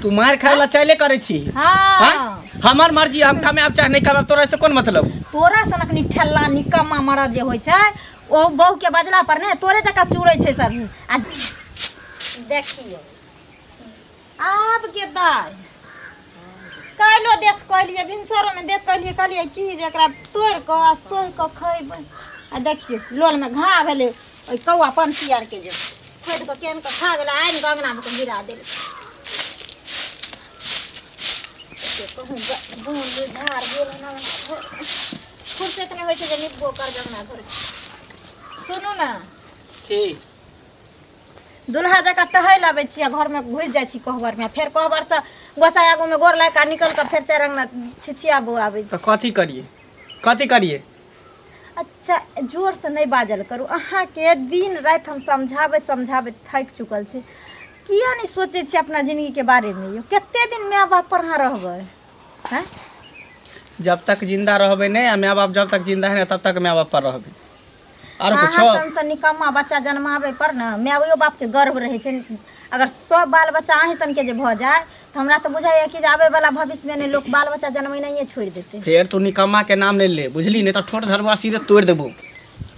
तू मार खाय वाला चाइले करै छी? हाँ। हाँ? हमर मर्जी, हम कमाएब चाहे नहि कमाएब, तोरा से कोन मतलब? तोरा सनक निठल्ला निकम्मा मरद जे होइ छै ओ बहू के बजला पर ने तोरे जकाँ चूरै छै सब। आ देखियौ आब के दाइ काल्हिो देख कहलियै, भिनसरोमे देख कहलियै, कहलियै की जे एकरा तोड़ि कऽ आ सोहि कऽ खयबै। आ देखियौ लोलमे घा भेलै, ओहि कौआ पंछी आरके जे खोदि कऽ केहन कऽ खा गेलै, आनि कऽ अङ्गनामे कऽ गिरा देलकै। कहूँ बोन झाड़ गेल हन, फुर्सत नहि होइ छै जे निपबो करबै अङ्गना घर। सुनू ने। की? दुल्हा जकाँ टहलि अबै छी आ घरमे घुसि जाइ छी कोहबरमे, फेर कोहबरसँ गोसाइ आगूमे गोर लागि कऽ निकलि कऽ फेर चारि अङ्गना छिछियाबू आबै तऽ छी। कथी करियै, कथी करियै? अच्छा, जोरसँ नहि बाजल करू। अहाँके दिन राति हम समझाबैत समझाबैत थाकि चुकल छी। किया नहि सोचै छी अपना जिनगीके बारेमे यौ? कते दिन माय बाप पर अहाँ रहबै? हैं? जब तक जिंदा रहबै नहि आ माय बाप जब तक जिंदा है ने तब तक माय बाप पर रहबै। आरो कुछो? अहाँ सन सन निकम्मा बच्चा जन्माबै पर ने मायो बापके गर्व रहै छै। अगर सब बाल बच्चा अहीं सनके जे भऽ जाय तऽ हमरा तऽ बुझाइए कि जे आबैवला भविष्यमे ने लोक बाल बच्चा जन्मेनाइए छोड़ि देतै। फेर तू निकम्मा के नाम ले ले, बुझली? नहीं तो ठोट धरबा सीधे तोड़ देबो,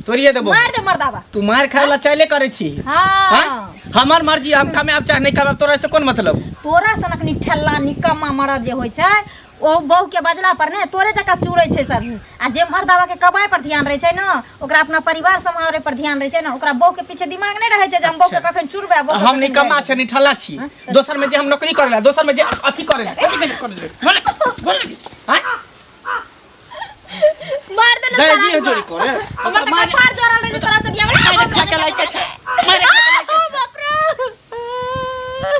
तोड़िए देबो। मारि दे मर्दाबा। तू मार खाय वाला चाइले करै छी? हाँ। हाँ? हमर मर्जी, हम कमाएब चाहे नहि कमाएब, तोरा से कोन मतलब? तोरा सनक निठल्ला निकम्मा मरद जे होइ छै ओ बहू के बजला पर ने तोरे जकाँ चूरै छै सब। आ जे मर्दावा के कमाइ पर ध्यान रहै छै ने, ओकरा अपना परिवार सम्हारे पर ध्यान रहै छै ने, ओकरा बहू के पीछे दिमाग नहि रहै छै जे हम बहू के कखन चुरबै, बहू के हम कखन निकम्मा गाड़ि छै, निठल्ला छी? दोसर में जे हम नौकरी करै ला, दोसर में जे अथी करै ला, कथी करै करै बोल बोल। हाँ? देबै। मार दे ने जय सारा जी आदमी। जोड़ी करे। हमर तऽ मार कपार जरल रहै छै तोरा से बियाह। मारे खा के लायके छै, मारे खा के लायके छै। बाप रे।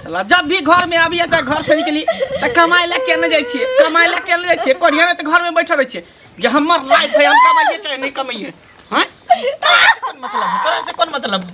साला जब भी घर में आबी चाहे घर से निकली तऽ कमाइ ला केने जाइ छियै, कमाइ ला केने जाइ छियै? कोढ़िया तऽ घर में बैठल रहै छियै जे हमर लाइफ है, हम कमाइए चाहे नहीं कमाइए। हाँ, तोरा से कोन मतलब है? तोरा से कोन मतलब है?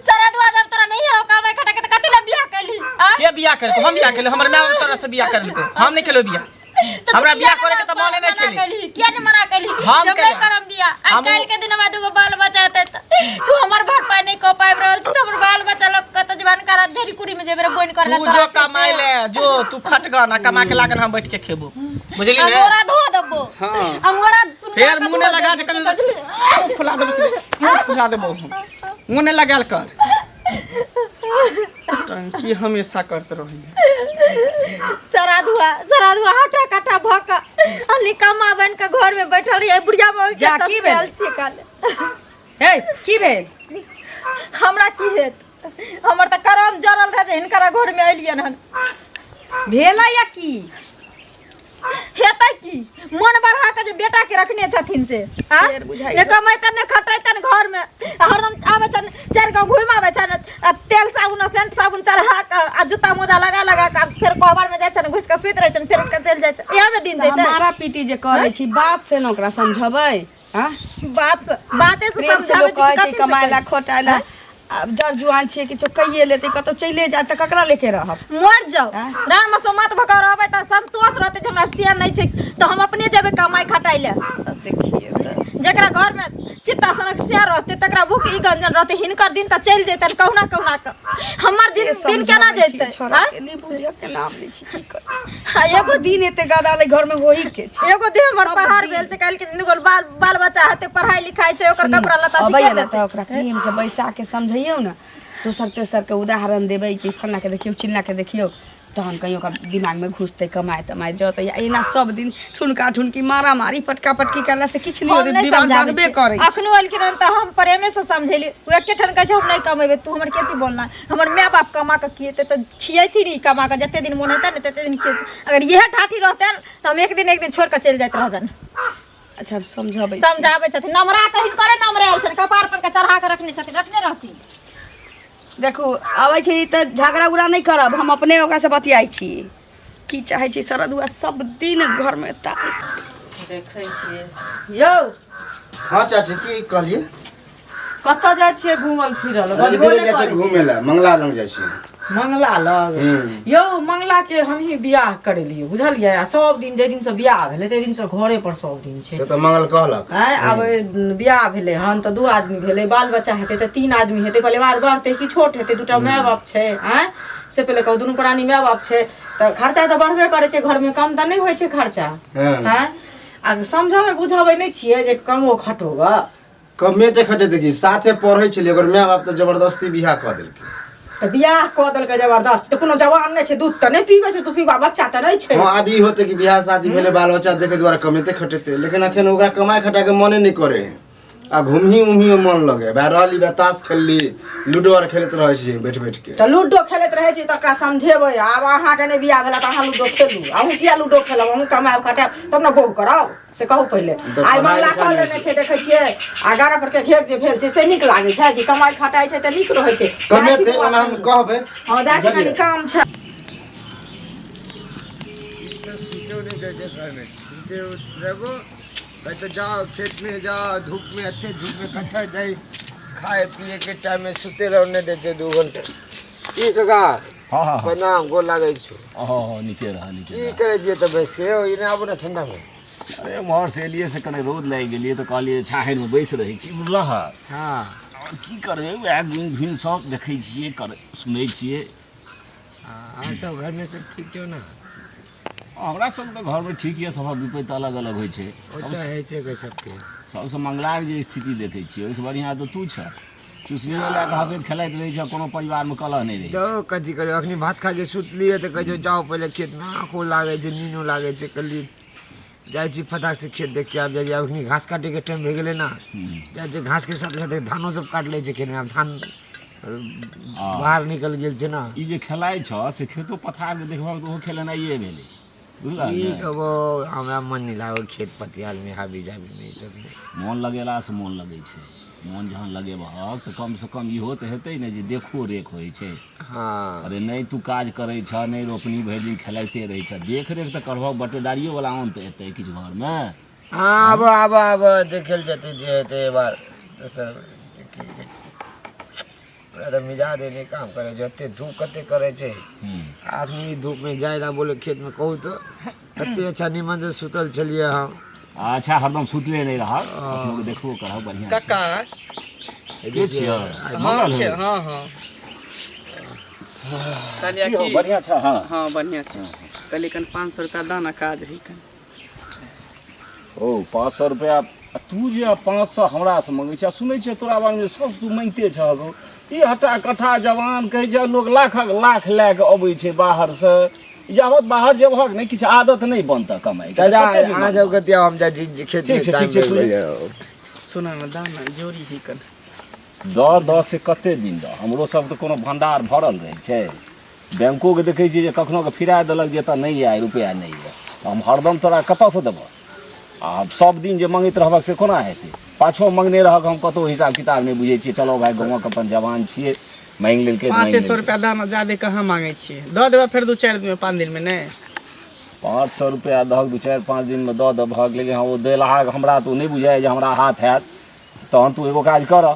सरदुआ, जब तोरा नहीं हरो कमाइ खटा के तऽ कथी ला बियाह कैली? आ? के बियाह केलको? हम बियाह केलको? हमर माय बाप तोरा से बियाह करलको? हम नहीं केलौ बियाह। तऽ हमरा तू बियाह किया करे के तऽ मने नहि मना छलै। कैली? किया नहीं मना कैली? हम जब केना? नहीं करम बियाह, आइ काल्हि के दिन हमरा दूगो बाल बच्चा हेतै तऽ तू हमर भरपाई नहीं कऽ पाबि रहल छी तऽ हमर बाल बच्चा लग कतऽ जेबे? अनकारा ढेरी कुड़ी में जेबे रे बोनि करला? तू जो कमाइ ले जो, तू खटगा ना, कमा के लागल हम बैठ के खेबो, बुझली ने? अंगोरा धो देबो। हाँ। अंगोरा सुन। फेर मुँह नहि लगा जे कनी मुँह फुला देबो से, मुँह फुला देबो हम। मुँह नहि लगायल कर, टंकी हमेशा करते रही। सराधुआ सराधुआ हटा कटा भऽ कऽ आ निकम्मा बनि कऽ घर में बैठल रहियै, बुढ़िया मौगी के जा, की ससुराल भेल? छियै काल। हे, की भेल? हमरा की हेत, हमर तऽ करम जरल रहै जे हिनकरा घर में एलियन हन। भेलै या की? हेतै की, मन बढ़ा के जे बेटा के रखने छथिन से आ? फेर बुझाइ ने कमैतन ने खटैतन घर में, आ हरदम आबै छन चारि गाँव घुमि आबै छन आ तेल साबुन आ सेंट साबुन चढ़ा कऽ आ जूता मोजा लगा लगा कऽ आ फेर कोहबर में जाइ छन, घुसि कऽ सुति रहै छन, फेर उठि कऽ चलि जाइ छन। इएह में दिन तऽ जेतै। मारा पीटी जे करै छी, बात से ने ओकरा समझबै? आँ? बात बाते से प्रेम से समझाबै लोक छी कि कहै छै कथी से कमाय ला कहै छी? खोटाय ला। आब जर जुआन छियै, किछो कैये लेतै, कतौ चलिए जायत तऽ ककरा लेके रहब? मर जाओ। आँय? राम मसोमात भऽ कऽ रहबै तऽ संतोष रहतै जे हमरा से नहि छै तऽ हम अपने जेबै कमाइ खटाइ लए। देखियौ तऽ जकरा घर में चित्ता सनक से रहतै तकरा भूख ई गंजन रहतै। हिनकर दिन तऽ चलि जेतनि कहुना कहुना कऽ, हमर दिन दिन केना समझाबै छियै जेतै? छोड़ा आँय? के नहि बुझऽ के नाम लै छी, की करी? आ एगो सब दिन एते गदा ले घर में होही के छै। एगो देह हमर सब पहाड़ दिन। भेल छै। काल्हि के दिन दूगो बाल बाल बच्चा हेतै, पढ़ाइ लिखाइ छै, ओकर सुनू ने, कपड़ा लत्ता छै, अबैया के ने देतै? तऽ ओकरा प्रेम से बैसा के समझैयौ ने, दोसर तेसर के उदाहरण देबै कि फल्लाँ के देखियौ, चिल्लाँ के देखियौ, तहन कहियो ओकरा दिमागमे घुसतै, कमाए तमाए जतै। आ एना सब दिन ठुनका ठुनकी, मारा मारी, पटका पटकी करला से किछु नहि हम होतै, नहि विवाद समझाबै बढ़बे छियै। करै छै। अखनो एलखिन हन तऽ हम प्रेमे से समझेली। ओ एके ठाम कहै छै हम नहि कमेबै, तू हमर के चीज बोलना? हमर माय बाप कमा कऽ खिएतै तऽ खिएथिन, ई कमा कऽ जते दिन मोन हेतै ने तते दिन खिएतै। अगर इएह ठाठी रहतै तऽ हम एक दिन एक दिन छोड़ि कऽ चलि जाइत रहबनि। अच्छा, हम समझाबै छी। समझाबै छथिन नमरा कऽ, हिनकरे नमरे आयल छनि, कपार पर के चढ़ा कऽ रखने छथिन, रखने रहथिन। देखू, अबै छै तऽ झगड़ा उगड़ा नहि करब, हम अपने ओकरासँ बतियाइ छी। की चाहै छी शरदुआ सब दिन घरमे ताल? देखै छियै यौ। हाँ चाची, की कहलिए? कतऽ जाइ छियै घूमल फिरल? अरे बजबो इधरे नहि जाइ छियै करै घूमे ला, मंगला लग जाइ छियै। मंगला लग? हम्म। यौ, मंगला के हमही बियाह करेलियै, बुझलियै? आ सब दिन जाहि दिनसँ बियाह भेलै ताहि दिनसँ घरे पर सब दिन छै। से तऽ मंगल कहलक। आँय, आब बियाह भेलै हन तऽ दू आदमी भेलै, बाल बच्चा हेतै तऽ तीन आदमी हेतै, परिवार बढ़तै कि छोट हेतै? दूटा माय बाप छै, आँय, से पहिले कहू। दुनू प्राणी माय बाप छै तऽ तऽ खर्चा तऽ बढ़बे करै छै घरमे, कम तऽ नहि होइ छै खर्चा। हँ। आँय, आ समझबै बुझबै नहि छियै जे कमो खटो गऽ? कमे तऽ खटेतै की, साथे पढ़ै छलियै, ओकर माय बाप तऽ जबरदस्ती बियाह कऽ देलकै। तऽ बियाह कऽ देलकै जबरदस्त तऽ कोनो जवान नहि छै, दूध तऽ नहि पीबै छै, तू पीबा बच्चा तऽ नहि छै। हँ, आब ई होतै कि बियाह शादी भेलै, बाल बच्चा देखै दुआरे कमेतै खटेतै, लेकिन अखन ओकरा कमाइ खटाके मने नहि करै है आ घुमही उमही मन लगे बा रहली बा, ताश खेलली, लूडो आर खेलैत रहै छियै बैठ बैठ के। तऽ लूडो खेलैत रहै छै तऽ ओकरा समझेबै। आब अहाँके नहि बियाह भेला तऽ अहाँ लूडो खेलू, अहूँ किया लूडो खेलब? अहूँ कमायब खटायब तब ने बहु करब, से कहू पहिले। तऽ आइ पढ़ाइ मंगला लिखाइ कऽ नहि लेने छै, देखै छियै आ गारा पर के घेर जे भेल छै से नीक लागै छै कि कमाइ खटाइ छै तऽ नीक रहै छै। जाइ छी कमेतै बौआ ओना हम कनि। कहबै। हँ, जाइ छी, कनि बुझलियै? काम छै। ठीकसँ सुतो नहि दै छै घरमे, सुते रहबो कहते जाओ खेतमे जाओ, धूपमे, एते धूपमे कतऽ जाइ? खाए पिएके टाइममे सुते रहो नहि दै छै 2 घंटा। की काका? हँ हँ। प्रणाम, गोर लागै छौ। हँ, नीके रह, नीके की रह। करै छियै तऽ बैस के यौ? एने आबू ने ठंडामे। अरे, उम्हर से एलियै से कने रौद लागि गेलियै तऽ कहलियै छाहरिमे बैस रहै छी, बुझलह? हँ। आओर की करबै, उएह गुण धुन सब देखै छियै, कर सुनै छियै। अहाँ सब घरमे सब ठीक छौ ने? हमरा सब तऽ घरमे ठीक यऽ, सभक विपत्ति अलग अलग होइ छै। ओ तऽ होइ छै गे सबके। सबसँ मंगलाके जे स्थिति देखै छियै, ओहिसँ बढ़िआँ तऽ तू छह, चुसनियो लए कऽ हँसैत खेलाइत रहै छह, कोनो परिवारमे कलह नहि रहै छै। तऽ कथी करियौ, अखनी भात खा के सुतलियै तऽ कहै छै जाओ पहिले खेतमे, आँखो लागै छै, नीनो लागै छै। कहलियै जाइ छी फटाक से खेत देख के आबि जाइ छी। आब अखनी घास काटैके टाइम भए गेलै ने, जाइ छै घासके साथे साथे धानो सब काटि लै छै खेतमे, आब धान बाहर निकल गेल छै ने। ई जे खेलाइ छह से खेतो पथारमे देखबहक तऽ ओहो खेलेनाइए भेलै, बुझलह की ने? कहबो, हमरा मन नहि लागल खेत पतियालमे, हाबी जाबीमे, ई सबमे। मोन लगेलासँ मोन लगै छै। मोन जहन लगेबहक तऽ कमसँ कम इहो तऽ हेतै ने जे देखो रेख होइ छै। हँ। अरे नहि, तू काज करै छह नहि, रोपनी भरि दिन खेलाइते रहै छह, देख रेख तऽ करबहक, बटेदारियो वला आन तऽ एतै किछु घरमे। हँ, आब आब आब देखल जेतै जे हेतै। एहि बार दोसर की कहै छै, हमरा तऽ मिजाज नहि काम करै छै, एते धूप कते करै छै। अखनी धूपमे जाइ लए बोले खेतमे, कहू तऽ कते अच्छा निमन से सुतल छलियै हम। अच्छा, हरदम सुतले नहि रहब, कखनो के देखबो करब, बढ़िआँ छै। कक्का। के छियै? हँ। मंगल छै। हौ? हँ हँ, कहलियै की हौ, की बढ़िआँ छ? हँ। हँ, बढ़िआँ छै। कहलियै कनि 500 रुपया दाना, काज है कनि। ओ 500 रुपया? आ तू जे 500 हमरासँ मङ्गै छ, सुनै छियै तोरा बारेमे सब तू माँगिते छह गौ। ई हटा कठा जवान कहै छै लोक लाखक लाख लए कऽ अबै छै बाहरसँ। जाबत बाहर जेबहक नहि, किछु आदत नहि बनतह कमाइ। चाचा, अहाँ सबके दिया, हम जाइ छी खेत। ठीक छै, ठीक छै, सुनै। सुन ने, दाना जोरी है कनि। दऽ दऽ से कते दिन दऽ? हमरो सब तऽ कोनो भंडार भरल रहै छै? बैंकोके देखै छियै जे कखनो के फिरा देलक जे एतऽ नहि यऽ रुपैआ, नहि यऽ, तऽ हम हरदम तोरा कतऽसँ देबह? आ सब दिन जे मङ्गैत रहबक से कोना हेतै? पाछो मङ्गने रहक, हम कतहु हिसाब किताब नहि बुझै छियै। चलो भाय, गाँवक अपन जवान छियै, माँगि लेलकै तऽ माँगि 500 लेलकै। रुपया दाना, ज्यादे कहाँ मांगै छियै, दऽ देबै फेर 2-4 दिनमे, 5 दिनमे नहि। 500 रुपैआ दहक, 2-4-5 दिनमे दऽ देबहक, लेकिन हँ, ओ देलहा हमरा तऽ ओ नहि बुझाइ जे हमरा हाथ हैत। तहन तू एगो काज करऽ,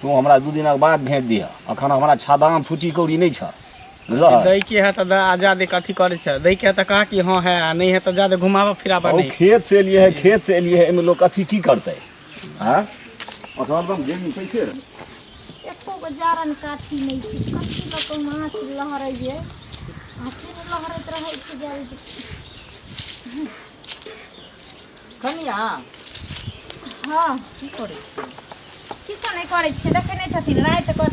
तू हमरा 2 दिनक बाद भेंट दिहऽ, अखन हमरा छादाम फूटी कौड़ी नहि छह, बुझलह? दै के है तऽ दऽ, आ ज्यादे कथी करै छै? दै के है तऽ कहा कि हँ है, आ नहि है तऽ ज्यादे घुमाबऽ फिराबऽ ओ नहि। खेत से एलियै है, खेत से एलियै है, एहिमे लोक अथी की करतै? आँ, हरदम जेबीमे पैसे रहै। एको गो जारन काठी नहि छै, कथी लऽ कऽ माछ लहरैए? आँचे ने लहरैत रहै छै जल्दी। कनिया। हँ। की करै छी? किछो नहि करै छियै। देखै नहि छथिन, राति कऽ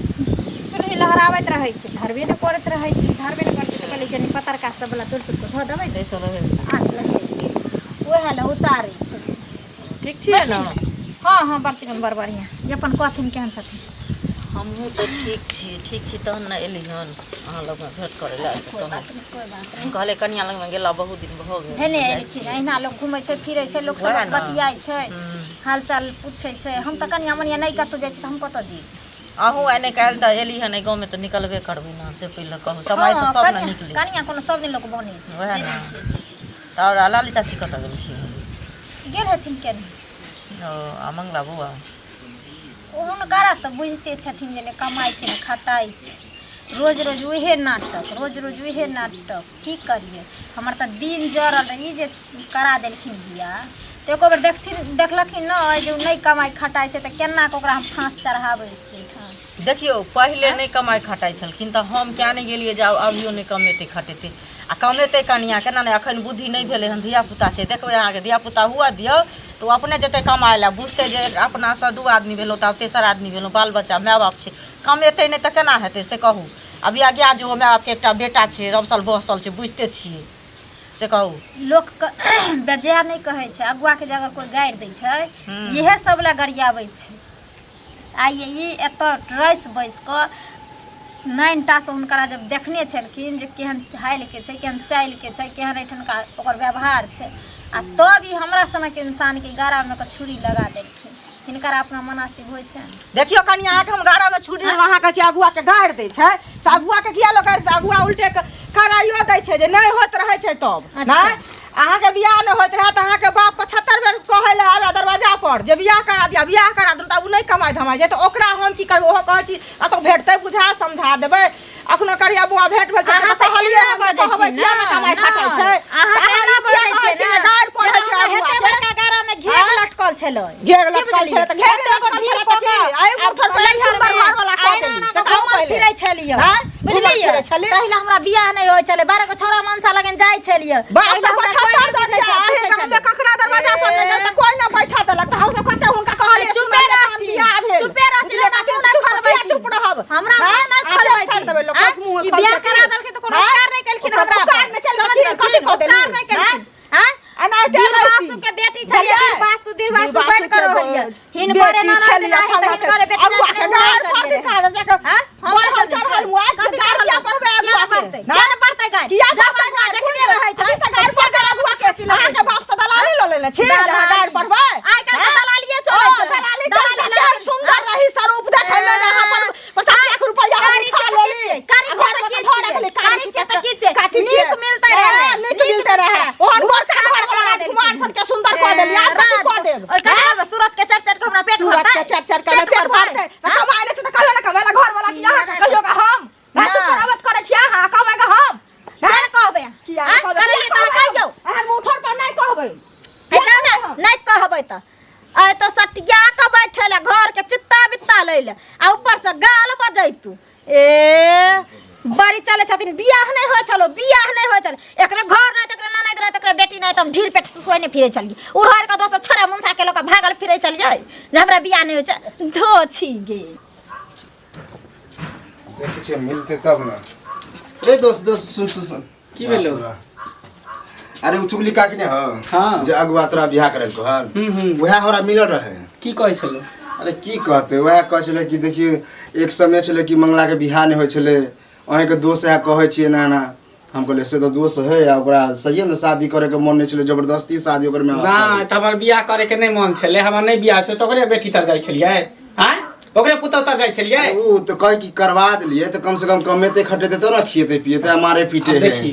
चूल्ही लहराबैत रहै छै, धरबे नहि करैत रहै छै, धरबे नहि करै छै, तऽ कहलियै कनि पतरका सब वला तोड़ि तोड़ि कऽ धऽ देबै ने। ताहिसँ रहै। आँच लगेलियै, उएह लए उतारै छै। ठीक छियै ने? हँ हँ, बड़ चिकन, बड़ बढ़िआँ। जे अपन कहथिन, केहन छथिन? हमहूँ तऽ ठीक छी, ठीक छी तहन ने एली हन अहाँ लगमे भेँट करै लए से कोइ कहू। बात नहि, कोइ बात नहि। कहलियै कनिया लगमे गेला बहुत दिन भऽ गेल। धेने जाइ एलखिन। छी। अहिना लोक घुमै छै फिरै छै, लोक वएह सब ने। बतियाइ छै, हूँ। हाल चाल पूछै छै। हम तऽ कनिया मनिया नहि कतहु जाइ छी, तऽ हम कतऽ जइयै? अहूँ आइ नहि काल्हि तऽ एली हन एहि गाँवमे तऽ निकलबे करबै ने, से पहिले कहू। समयसँ हँ, सब ने कनिया निकलै छै। कनिया कोनो सब दिन लोक बनै छै? वएह नहि ने। जाइ छियै से। तऽ आओर लाली चाची कतऽ गेलखिन? गेल हेथिन केने। ओ आ मंगला बौआ? हुनकरा तऽ बुझिते छथिन जे नहि कमाइ छै, नहि खटाइ छै, रोज रोज उहे नाटक, रोज रोज उहे नाटक। की करियै, हमर तऽ दिन जरल रहै। ई जे करा देलखिन बियाह, तऽ एको बेर देखथिन देखलखिन नहि जे ओ नहि कमाइ खटाइ छै तऽ केना कऽ ओकरा हम फाँस चढ़ाबै छियै एहिठाम। देखियौ पहिले नहि कमाइ खटाइ छलखिन तऽ हम किया नहि गेलियै जे आब अभियो नहि कमेतै खटेतै आ कमेतै कनिया केना नहि एखन बुद्धि नहि भेलै हन धियापुता छै देखबै अहाँके धियापुता हुअ दियौ तऽ ओ अपने जेतै कमाइ लए बुझतै जे अपनासँ दू आदमी भेलहुँ तऽ आब तेसर आदमी भेलहुँ बाल बच्चा माय बाप छै कमेतै नहि तऽ केना हेतै से कहू अभी आज्ञा जे ओ माय बापके एकटा बेटा छै रमसल बहसल छै बुझिते छियै से कहू लोकके बेजाय नहि कहै छै अगुआके जे अगर कोइ गारि दै छै इएह सब लए गरियाबै छै आइ ई एतऽ रसि बसि कऽ नाइनटासँ हुनकरा जब देखने छलखिन जे केहन हालिके छै केहन चालिके छै केहन एहिठुनका ओकर व्यवहार छै आ तब ई हमरा सनक इंसानके गरामे कऽ छुरी लगा देलखिन हिनकर अपना मनासिब होइ छनि देखियौ कनि अहाँके हम गाड़ामे छुरी अहाँ कहै छी अगुआके गाड़ि दै छै से अगुआके किया लोक गाड़ि दै अगुआ उल्टे कराइयो दै छै जे नहि होइत रहै छै तब नहि अहाँके बियाह नहि होइत रहए तऽ अहाँके बाप 75 बेर कहै लए आबे दरवाजा पर जे बियाह करा दिअ बियाह करा दिअ तऽ ओ नहि कमाइ धमाइ छै तऽ ओकरा हम की करबै ओहो कहै छी कतहु भेटतै बुझा समझा देबै अखनो करिया बौआ भेट भेल छै अहाँ तऽ कहलियै एना हम बजै कहबै छी किया ने नहि कमाइ खटाइ छै अहाँ तऽ एना अहाँ ई किया बजै कहै छियै छी ने जे गारि पढ़ै छै हमरा हेते अगुआके बड़का गारामे घेघ आँय? लटकल छलै घेघ लटकल छलै तऽ घेघ लटकल छलै तऽ की आइ उठल पर सुन्दर घरवाला कऽ देली से कहू घूमल पहिले फिरै छलियै आँय? घूमल बुझलियै फिरै छलियै? तहिला हमरा बियाह नहि होइ छलै 12 गो छौड़ा मनसा लगन जाइ छलियै बाप तहिला तऽ हमरा कोइ 75 नहि दर्जा बुझै अहीं छलै। गाममे ककरा दरवाजा पर नहि गेल तऽ कोइ नहि बैठा देलक तऽ हमसब कते हुनका कहलियै चुपे सुनलियै तहन रहथिन, बियाह भेल चुपे रहथिन, बुझलियै हमरा कते मुँह नहि चुप खोलबै किया चुप रहब हमरा मुँह आँय? नहि आब खोलबै सार देबै लोक आँय? मुँह ई खोलतै बियाह की? करा देलखिन तऽ कोनो आँय? उपकार नहि केलखिन ओकरा हमरा पर। उपकार नहि केलखिन कथी कऽ उपकार देली नहि केलखिन आँय? आँय? एनाहिते दीर्घासु रहती। के बेटी छलियै बुझलियै? दीर्घासु दीर्घासु दीर्घासु बनि कऽ के रहलियै हिनकरे बेटी ननद छलियै, नहि तऽ फल्लाँ हिनकरे बेटी अगुआ के नहि गारि तऽ पढ़ती कहा जाके आँय? हम बढ़ल नहि चढ़ल मुआ कथी गारि किया पढ़बै किया अगुआ के पढ़तै? किया नहि पढ़तै गारि? किया जब पढ़तै अगुआ गारि? देखने रहै छै अभी से गारि पढ़बै अगुआ के अहाँके बाप से दलाली लऽ लेने छी जे अहाँ गारि पढ़बै आइ काल्हि तऽ दलालिये चलै ओ, छै। दलाली चलै दलाली छै। केहन सुन्दर रही स्वरूप देखै मे जे अहाँ पर 50 लाख रुपया हम कारी उठा छै तऽ लेली की छै? कारी आ छै घरमे तऽ की तऽ धऽ छियै? रखली कारी छै तऽ की छै? कथी छियै? नीक मिलतै रहै। हँ, नीक मिलतै रहै ओहन गोरका घर वाला राजकुमार सन के सुन्दर कऽ देली आब कथी कऽ देब ओहि कनिया सूरत के चढ़ चढ़ के हमरा पेट सूरत के भरतै? चढ़ चढ़ के पेट भरतै तऽ कमाइ नहि छै तऽ कहियो ने कमाइ ला घर वाला छी अहाँ कहियो के हम रासु नहि। पर करै छी अहाँ कमाइ के हम किया ने कहबै किया आँय? कहबै? करलियै तऽ अहाँ कहियौ एहन मुँह ठोर पर नहि कहबै हे जाउ ने नहि कहबै तऽ आइ तऽ सटिया कऽ बैठल है घर के चित्ता बित्ता लै ले आ ऊपर से गाल बजैतू ए बड़ी चलै छथिन बियाह नहि होइ छलो बियाह नहि होइ छल एकरे घर नहि तऽ एकरे ननैद नहि तऽ एकरे बेटी नहि तऽ हम ढीर पेट सुसुआइ नहि फिरै छलियै उड़हर के दोसर छोड़ा मुनसा के लऽ कऽ भागल फिरै छलियै जे हमरा बियाह नहि होइ छै धो छी गे देखै छियै मिलतै तब ने रे दोस्त दोस्त सुन सुन सुन की भेलौ? अरे उ चुगली काकी ने हो हाँ। जे अगुआ तोरा बियाह करल को हन हम्म, हम्म। वएह हमरा मिलल रहे की कहै छलौ अरे की कहते वएह कहै छलै कि देखियौ एक समय छलै कि मंगला के बियाह नहि होइ छलै अहीँके दोस्त है कहै छियै एना एना हम कहलियै से तऽ दोस्त है आ ओकरा सहिए मे शादी करे के मन नहि छलै जबरदस्ती शादी ओकर में ना तऽ हमर बियाह करे के नहि मन छलै हमर नहि बियाह छै तऽ ओकरे बेटी तर जाइ छलियै आँय ओकरे पुतहु तर जाइ छलियै ओ तऽ कहे कि करवा देलियै तऽ कम से कम कमेते खटेते तब ने खिएते पिएते आ मारे पीटे आब है देखी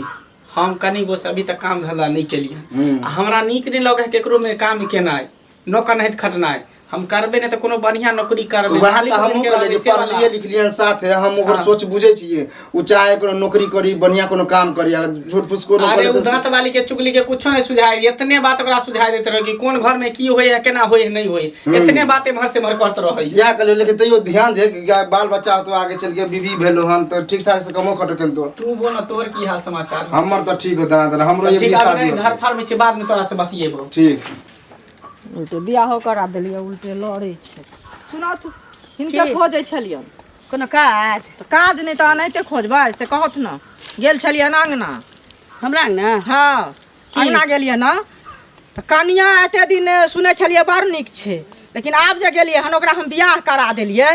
हम कनि गो से अभी तक काम धंधा नहि केलियै हम्म। आ हमरा नीक नहि लगै है केकरो मे काम केनाइ नौकर नाहित खटनाइ हम करबै नहि तऽ कोनो बढ़िआँ नौकरी तो करबै वएह मालिक तऽ हमहूँ बनिके कहलियै रहबै कि से वाला। पढ़लियै लिखलियै हन साथे हम ओकर हाँ। सोच बुझै छियै ओ चाहे कोनो नौकरी करी बढ़िआँ कोनो काम करी अगर झूठ फूस कोनो अरे करे उ तऽ दांत वाली के चुगली के कुछो नहीं सुझाई इतने बात ओकरा सुझाई देते रहे कि कोन घर में की होय है केना होय है नहीं होय है इतने बात एम्हर से एम्हर करते रहे इएह कहलियै लेकिन तैयो ध्यान दे कि बाल बच्चा होतो आगे चलि के बीबी भेलो हन तऽ ठीक ठाक से कमो खटो केन तो तू बोल ना तोहर की हाल समाचार हमर तऽ ठीक होता ना हमरो ठीक ये आब शादी नहीं होतै। घर फार में छी बाद में तोरा से बतियेबो ठीक उल्टे बियाहो करा देलियै उल्टे लड़ै छै सुनथु हिनके खोजै छलियनि कोनो काज तऽ काज नहि तऽ एनाहिते खोजबै से कहत ने गेल छलियनि अङ्गना हमरा ने हँ अङ्गना गेलियै ने तऽ कनिया एते दिन सुनै छलियै बड़ नीक छै लेकिन आब जे गेलियै हन ओकरा हम बियाह करा देलियै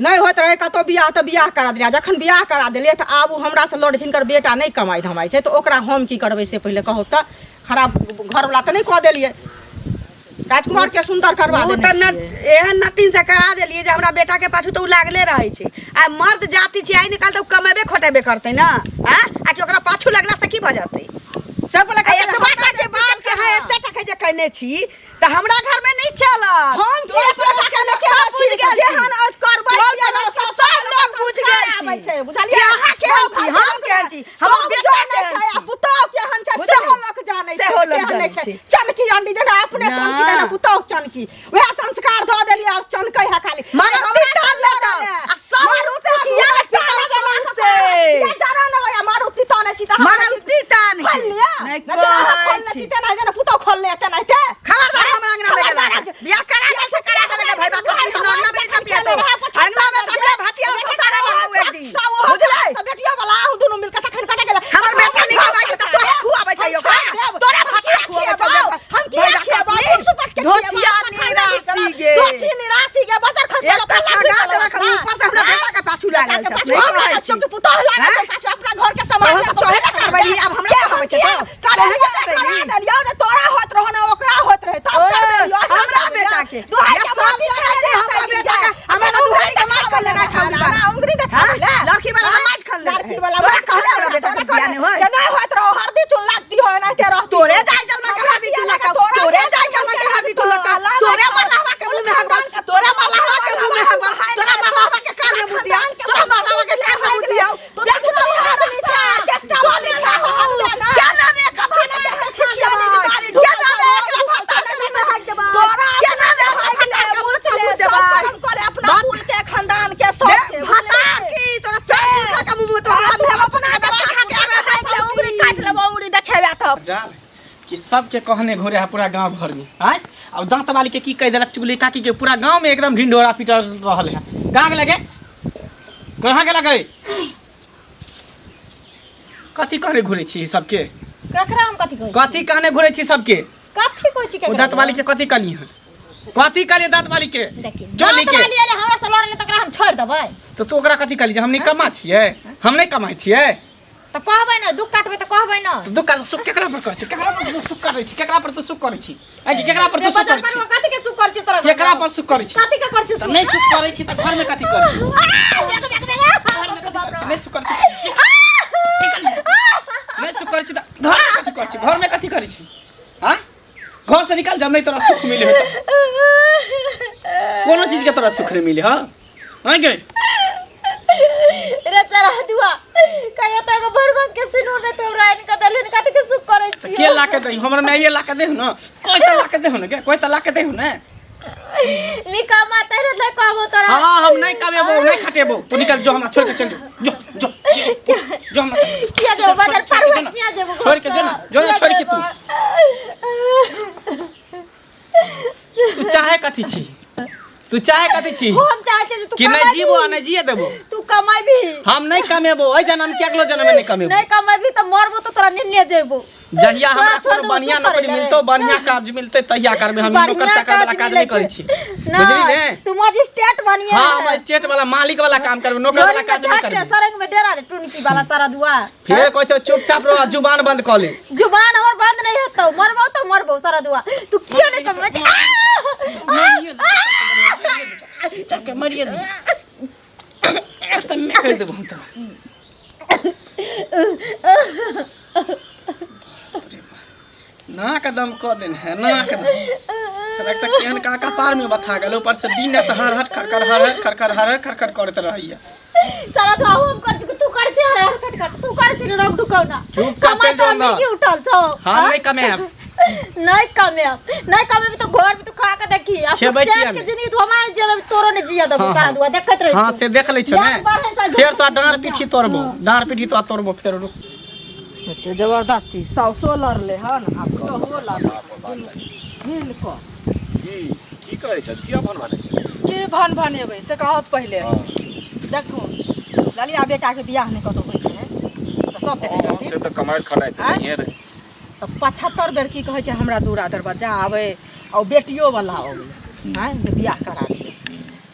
नहि होइत रहै कतहु बियाह तऽ बियाह करा देलियै जखन बियाह करा देलियै तऽ आब ओ हमरासँ लड़ै छै हिनकर बेटा नहि कमाइ धमाइ छै तऽ ओकरा हम की करबै से पहिले कहू तऽ खराब घरवला तऽ नहि कऽ देलियै राजकुमारके सुन्दर करवा ओ देने तऽ न छियै। एहन नटिन से करा देलियै जे हमरा बेटा के पाछू तऽ उ लागले रहै छै आ मर्द जाति छै आइ निकाल तऽ उ कमेबे खटेबे करतै ने आ आ कि ओकरा पाछू लगला से की भऽ जेतै से पहिले आ कहै छै, एतबा टा के बात के है एते टा के जे कहने छी तऽ हमरा घर में नहीं चलत हम के एतबा के ने केने सब छी बुझि गेल छी। जेहन आज करबै टोल छियै ने, पड़ोस सब सब लोग बुझि गेल आबै छी छै बुझलियै कि अहाँ केहन छी हम केहन छी हमर सब बेटा जानै केहन छै, आ छी पुतोह केहन छै बुझलियै? सेहो लोक जानै छै सेहो लोक केहन नहि जानै छै छै। चनकी अंडी जेना अपने ना। चनकी तेना पुतोह चनकी वएह संस्कार दऽ देलियै आब चनकै है खाली मारुति तान लेतौ आ सब मारुति किया किया तान से किया जाना न होया मारुति तानै छी तऽ हम मारुति तान के। खोल लिअ नहि नहि जेना अहाँ कहै खोलने छी। छी तेना जेना पुतोह खोलने तेनाहिते खबरदार हमरा अंगना में गेला बियाह करा दे से करा दे लगे भाई बाप हमरा अंगना में टपिया दो अंगना में टपिया भातिया से सारा लगाऊ एक दिन बुझलै बेटिया वाला अहूँ दुनू मिलके तखन कतऽ गेलै हमर बेटा नहीं खवाई के त तोहे खुआबै छै ओकरा तोरा भातिया खुआबै छौ हम किया खियाबै धोछिया निरासी गे धोछी निरासी गे बजर खस एक तऽ ठगा देलक ऊपर से हमरा बेटा के पाछू लागल छै पाछू हमरा नहि कहै छी। पुतोह लागल छै हैं? पाछू अपना घर के सामान तोहर तोहे ने करबै आब हमरा कहबै छै तो करे तोहे ने करैली देलियौ ने तोरा होत रहो ने ओकरा होत रहे तब ओ, कर देलियौ हमरा बेटा के दुहाई या के सब माफी जानै छै हमरा बेटा के हमरा ना दुहाई के मार कर लेना छौड़ी बा ना उंगली देखा ले लड़की वाला मार खल ले लड़की वाला तोरा कहले हमरा बेटा के बियाह नहीं होय के नहीं होत रहो हरदी चुन लागती हो एनाहिते रहती तोरे जाय जलमा के हरदी चुन लगता तोरे जाय जलमा के हरदी चुन लगता तोरे मरलावा के मुंह में हगबा तोरे मरलावा के मुंह में हगबा तोरा मरलावा के कान में मुतिया तोरा मरलावा के कान में मुतिया तो देख तो आदमी छै ऑर्केस्ट्रा वाली छै क्या नाने का भाना क्या नाने एकरा भाता के मुंह में हग देबा तोरा क्या नाने हमरा भंडार के मुंह में देबा हम करे अपना कुल के खानदान के सब बे भाता की तोरा सब मूर्खा के मुंह में तोरा हाथ में अपना दवा खा के आवे है उंगली काट लेबो उंगली देखेबे तब जाल कि सबके कहने घोरे है पूरा गांव भर में आय और दांत वाली के की कह देलक चुगली काकी के पूरा गांव में एकदम ढिंढोरा पीटल रहल है कहाँ गेल गे कहाँ गेल गे कथी कहने घुरे छी सबके ककरा हम कथी कहै कथी कहने घुरे छी सबके कथी कहै छी ओ ककरा दांत वाली के कथी कहली है कथी कहली दांत वाली के देखी चोली दाँत के वाली एलै हमरा से लड़ले तकरा हम छोड़ि देबै तो तू ओकरा कथी कहली जे हम नहीं कमा छियै हम नहीं कमाइ छियै तऽ कहबै ने दुख काटबै तऽ कहबै ने तो दुख सुख केकरा पर करै छी केकरा पर तू सुख करै छी केकरा पर तू सुख करै छी आइ कि केकरा पर तू सुख करै छी कथी के सुख करै छी तोरा केकरा पर सुख करै छी कथी के करै छी तऽ नहीं सुख करै छी तऽ घर में कथी करै छी घर में कथी करै छी नहीं सुख करै छी नहीं सुख करै छी तऽ घर में कथी करै छी घर में कथी करै छी हाँ घर से निकल जब नहीं तोरा सुख मिले है कोनो चीज के तोरा सुख नहीं मिले हाँ हाँ गे रे तोरा दुआ कहियो तऽ एगो भरभंग के सिनूर नहि तोरा आनि कऽ देलहिन कथी के सुख करै तऽ छी के ला के दही हमरा माइए ला के देहु न कोई तऽ ला के देहु न गे कोई तऽ ला के देहु न निकम्मा तैरे नहि कहबो तोरा हाँ हम नहीं कमेबो नहीं खटेबो तू निकल जो हमरा छोड़ के चल जो जो जो जो हमरा किया जेबो बाजार छोड़ के पार जो ना। किया जेबो छोड़ के जो ना, जो ना, छोड़ के तू। तू चाहे कथी छी तू चाहे कथी छी हम चाहे छी जे तू कि नहीं कमाबी। जीबो आ नहीं जिए देबो तू कमाबी हम नहीं कमेबो एहि जन्म के अगलो जन्म में नहीं कमेबो नहीं कमाबी तऽ मरबो तऽ तोरा निन्ने जेबो जहिया हमरा तोरा छोड़ कोनो देबो, बढ़िया चुप करै नौकरी ले। मिलतो बढ़िया काज मिलते तहिया करबे हम नौकर बढ़िया चाकर वाला काज काज नहीं मिलै करै छै। छी बुझली ने तू मजिस्ट्रेट बनिए हाँ हम स्टेट वाला मालिक वाला काम करबे नौकर वाला काज नहीं करबे सरंग में डेरा रे टुनकी वाला सारा दुआ फेर कहै छौ चुपचाप रह जुबान बंद कऽ ले जुबान हमर बंद नहीं होतो मरबो तो मरबो सारा दुआ तू क्यों नहीं समझ चल मरिए दे एकदम कहि देबो हम तोरा नाक दम कऽ देने है नाक दम सड़क तक केहन का कपार में बथा गेल ऊपर से दिन रात हर हर खरखर हर हर खरखर हर हर खरखर करैत रहैया सारा दुआ हम कर छी तू कर छी हर हर खट खट तू कर छी रोक ढुकौ ना चुपचाप चलि जाउ ना। की उठल छौ हम नहीं कमायब नहीं कमायब नहीं कमायब तो घर में तू खा के देखी आ खेबै चैन किया के नहि? जिंदगी तू हमारे जिया तोरो नहीं जिया देबो हाँ, सारा हाँ। दुआ देखत रही हाँ से देख लै छौ ने याद बढ़े सा फेर तोरा डाँड़ पीठी तोड़बो डाँड़ पीठी तोरा तोड़बो फेर रुक एते जबरदस्ती साउसो लड़ले हन आ पुतोहुओ लड़ले मिल कऽ की की करै छथि किया भन भनै छै की भन भनेबै से कहत पहिले देखू ललिया बेटाके बियाह नहि कतहु होइत रहै तऽ सब देखैत हँ, रहथिन से तऽ कमाइ खटाइ तऽ आँय? नहिए रहै तऽ 75 बेर की कहै छै हमरा दूरा दरवाजा आबै आ बेटियोवला अबै आँय जे बियाह करा दिअ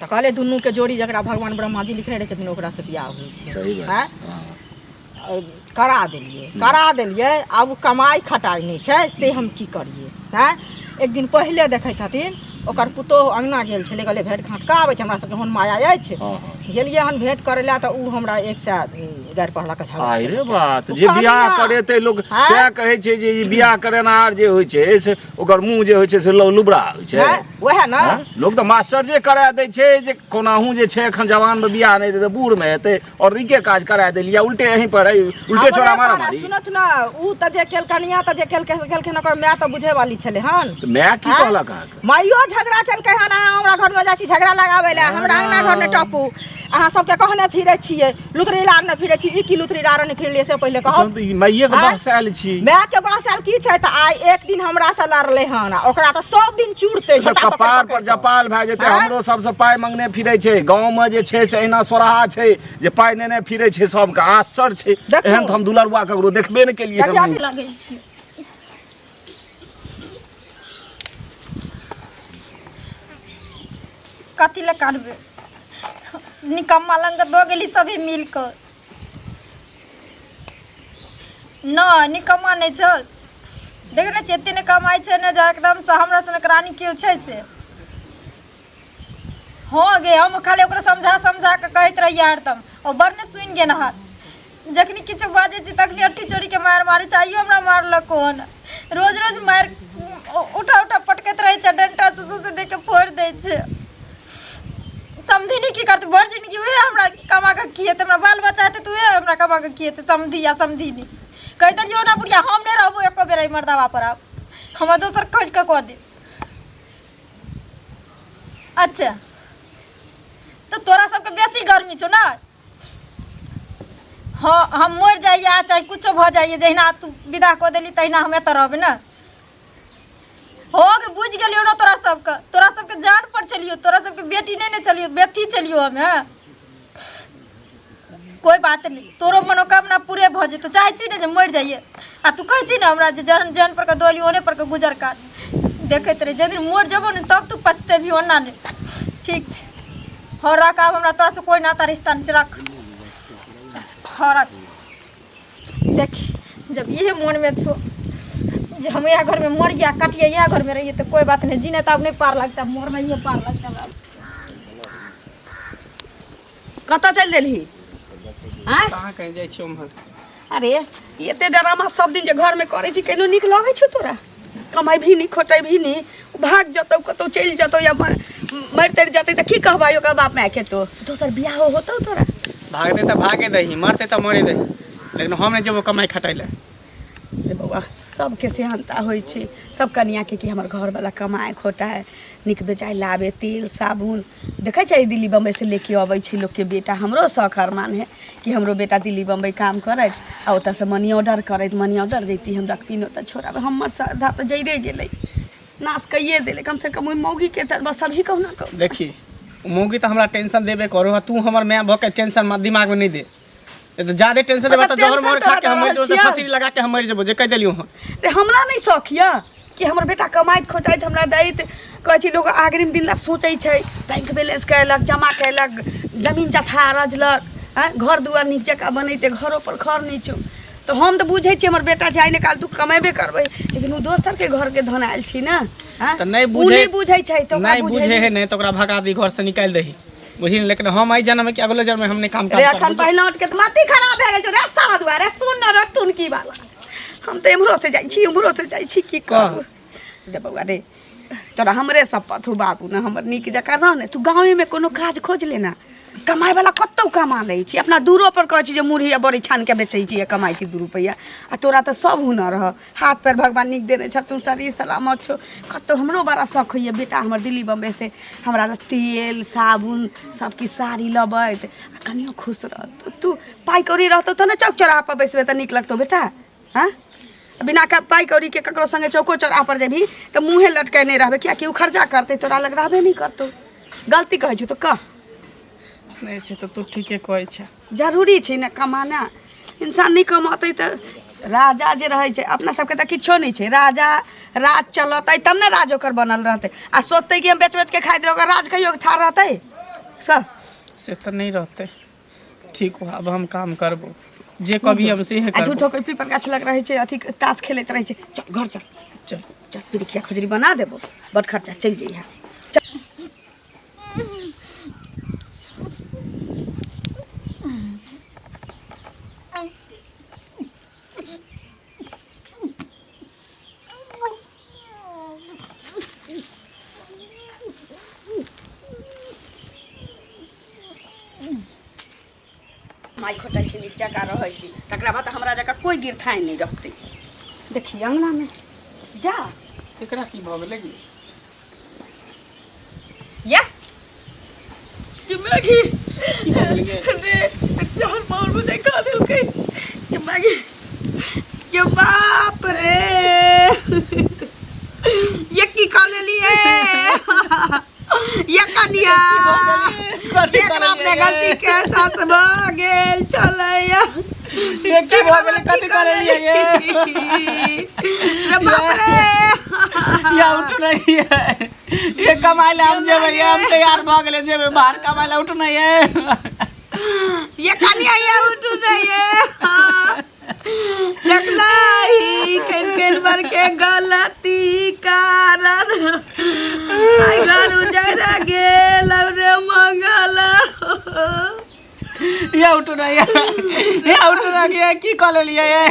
तऽ कहलै दुनूके जोड़ी जकरा भगवान ब्रह्माजी लिखने रहै छथिन ओकरासँ बियाह होइ छै सही बात आँय हँ। करा देलियै करा देलियै आब ओ कमाइ खटाइ नहि छै से हम की करियै आँय एक दिन पहिले देखै छथिन ओकर पुतोहु अङ्गना गेल छलै कहलै भेँट घाँट कऽ आबै छै हमरा सबके ओहन माया अछि हँ, हँ। गेलियै हन भेँट करै लए तऽ ओ हमरा 100 गारि पढ़लक झगड़ा आइ रे केलकै। बात ओ जे बियाह कनिया। करेतै लोक आँय? तैं कहै छै जे ई बियाह करेनहार जे होइ छै से ओकर मुँह जे होइ छै से लुबरा होइ छै आँय? वएह ने आँय? लोक तऽ मास्टर जे करा दै छै जे कोनाहु जे छै एखन जवानमे बियाह नहि हेतै बूढ़मे हेतै आओर नीके काज करा देलियै उल्टे अहीं पर अइ, उल्टे छोड़ा हमरे मारा पर मारी सुनत ने उ तऽ जे केल कनिया तऽ जे केलकै से केलखिन ओकर माय तऽ बुझै वाली छलै हन तऽ माय की आँय? कहलक अहाँके माइयो झगड़ा केलकै हन अहाँ हमरा घरमे जाइ छी झगड़ा लगाबै लए हमरा अंगना घर नहि टपू अहाँ सबके कहने फिरै छियै लुतरी लारने फिरै छी ई की लुतरी लारने फिरलियै से पहिले कहू तहन तऽ ई माइएके आँय? बहसायल छी मायके बहसायल की छै तऽ आइ एक दिन हमरा से लड़लै हन आ ओकरा तऽ सब दिन चूरतै झोटा पकड़ि कपार पकड़ि पर कऽ। जपाल भए जेतै आँय? हमरो सबसँ पाइ मंगने फिरै छै गाँवमे जे छै से एहिना सोराहा छै जे पाइ नेने फिरै छै सबके आश्चर्य छै देखू। एहन तऽ हम दुलरुआ ककरो देखबे नहि केलियै देखियौ हम। लगै छी कथी लए कानबै निकम्मा लंग दऽ गेली सभी मिल कऽ नहि निकम्मा नहि छौ देख ने छियै एते नहि कमाइ छै ने जे एकदमसँ हमरा सनक रानी केओ छै से हँ गे हम खाली ओकरा समझा समझा कऽ कहैत रहियै हरदम ओ बड़ ने सुनि गेल हँ जखनी किछो बाजै छी तखनी अट्ठी चोरीके मारि मारै छै आइयो हमरा मारलक हन रोज रोज मारि उठा उठा पटकैत रहै छै डंटा से सौंसे देहके फोड़ि दै छै समधिनी की करतै भरि जिनगी उएह हमरा कमा कऽ खिएतै हमरा बाल बच्चा हेतै तऽ उएह हमरा कमा कऽ खिएतै समधि आ समधिनी कहि देलियौ ने बुढ़िया हम नहि रहबो एको बेर एहि मर्दाबा पर आब हमरा दोसर खोजि कऽ कऽ दे अच्छा तऽ तोरा सबके बेसी गर्मी छौ ने हँ हम मरि जाइए चाहे कुछो भऽ जाइए जहिना तू विदा कऽ देली तहिना हम एतऽ रहबै ने हो गे बुझि गेलियौ ने तोरा सबके तोरा सबके जान पर चलियो तोरा सबके बेटी नहि ने चलियो बेटी चलियो हम हँ कोई बात नहीं तोरो मनोकामना पूरे भऽ जेतौ चाहै छी ने जे मरि जाइए आ तू कहै छी ने हमरा जे जहन जहन पर के दोली ओने पर के गुजर कर देखैत रही जाहि दिन मरि जेबो ने तब तू पछतेबही ओना नहि ठीक छै हँ रख आब हमरा तोरासँ कोई नाता रिश्ता नहि छै रख हँ रख देखी जब इहे मोनमे छौ जे हम इएह घरमे मरिया कटिया इएह घरमे रहिए तऽ कोई बात नहीं जीने तऽ आब नहि पार लगता मरनाइए पार लगता हमरा कतऽ चलि देलही आँय कहाँ कहीं जाइ छियै उम्हर अरे ई एते ड्रामा सब दिन जे घरमे करै छी केनो नीक लगै छौ तोरा कमेबही नहि खोटेबही नहि भाग जतौ कतौ चलि जतौ या मरि तरि जतै तऽ की कहबै ओकर बाप मायके तो दोसर बियाह होतौ तोरा भागतै तऽ भागे दही मरतै तऽ मरे दही लेकिन हम नहि जेबो कमाइ खटाइ लए रे बौआ सबके सेहनता होइ छै सब कनियाके कि हमर घरवला कमाए खोटाए नीक बेजाय लाबे तेल साबुन देखै छै दिल्ली बम्बईसँ लेके अबै छै लोकके बेटा हमरो शौक अरमान है कि हमरो बेटा दिल्ली बम्बई काम करैत आ ओतऽसँ मनी ऑर्डर करैत मनी ऑर्डर जैती हम रखती ओतऽ छोड़ाबै हमर श्रद्धा तऽ जरिए गेलै नाश कैए देलै कमसँ कम ओहि मौगीके तऽ बस अभी कहुना कहू देखी मौगी तऽ हमरा टेंशन देबे करू आ तू हमर माय भऽ के टेंशन दिमागमे नहि दे तऽ जादे टेंशन देबा तऽ मतलब जहर मोहर टेंशन खा के हम तोरा मरि दऽ जेबो तऽ रहल फँसरी लगा के हम मरि जेबो जे कहि देलियौ हँ रे हमरा नहि शौक यऽ कि हमर बेटा कमाइत खोटाइत हमरा दैत कहै छै लोक अग्रिम दिन ला सोचै छै बैंक बैलेंस कयलक जमा कयलक जमीन जथा रजलक आँय घर दुआर नीक जकाँ बनेतै घरो पर खर नहि छौ तऽ हम तऽ बुझै छियै हमर बेटा छै आइ ने काल्हि तू कमेबे करबै लेकिन ओ दोसरके घरके धन आयल छी ने आँय? तऽ नहि ओ बुझै नहि बुझै छै तऽ ओकरा नहि बुझे है नहि तऽ ओकरा भगा दी घर से निकालि दही बुझी लेकिन हम एहि जन्म कि अगलो जन्म में हम नहि काम रे काज अखन करब पहिला उठ के तऽ माथी खराब भए गेल छौ रे सारा दुआरे सुन न रे टुनकी वाला हम तऽ एम्हरो से जाइ छी उम्हरो से जाइ छी की करू रे बौआ रे तोरा हमरे शपथ हो बाबू ने हमर नीक जकाँ रह ने तू गाँवेमे कोनो काज खोज लेना कमाइ वाला कतौ कमा लै छी अपना दूरो पर कहै छी जे मुरही आ बड़ी छानि के बेचै छी आ कमाइ छी 2 रुपैआ आ तोरा तऽ सब हुनर रह हाथ पैर भगवान नीक देने छथुन शरीर सलामत छौ कतौ हमरो बड़ा शौक होइए बेटा हमर दिल्ली बम्बे से हमरा लए तेल साबुन सबकिछु साड़ी लबैत आ कनियो खुश रहत तू पाइ कौड़ी रहतौ तब ने चौक चौराहा पर बैसबै तऽ नीक लगतौ बेटा हँ बिना का पाइ कौड़ीके ककरो सङ्गे चौको चौराहा पर जेबही तऽ मुँहे लटकेने रहबै किएकि ओ खर्चा करतै तोरा लग रहबे नहि करतौ गलती कहै छौ तऽ कह नहि से तऽ तू ठीके कहै छै जरूरी छै ने कमाना इंसान नहि कमौतै तऽ राजा जे रहै छै अपना सबके तऽ किछो नहि छै राजा राज चलतै तब ने राज ओकर बनल रहतै आ सोचतै कि हम बेच बेच के खाइत रहबै ओकर राज कहियो ठाढ़ रहतै सब से तऽ नहि रहतै ठीक हो अब हम काम करबो जे कभी हम से आ करबो झूठो के पीपर गाछ लग रहै छै अथी ताश खेलैत रहै छै चल घर चल चल चल पिरिकिया खजूरी बना देबो बड खर्चा चलि जइहे कमाइ खटाइ छी, नीक जकाँ रहै छी, तकरा बाद हमरा जकाँ कोइ गिरथाइ नहि रहतै। देखी अङ्गनामे जा। एकरा की भऽ गेलै? या कि मैगी की भऽ गेलै गे? दे चार पाउर बुझाइ खा देलकै के मैगी के। बाप रे, ये की खा लेलिए ये कनिया? कथी एकरा अपने कहलियै? गलती के एहसास भऽ गेल छलैया। ये की भऽ गेलै? कथी कहलियै ये? रे बाप रे! या उठू नहीं है ये, कमाइ लए हम जेबै। ये हम तैयार भऽ गेलै, जेबै बाहर कमाइ लए। उठू नहीं है। ये कनिया, ये उठू नहीं ये। देखलही केन केन बर के गलती कारण आई घर उजड़ गेल रे मंगल। या उठू नहीं है, या उठू नहीं है, की कऽ लेलियै ये?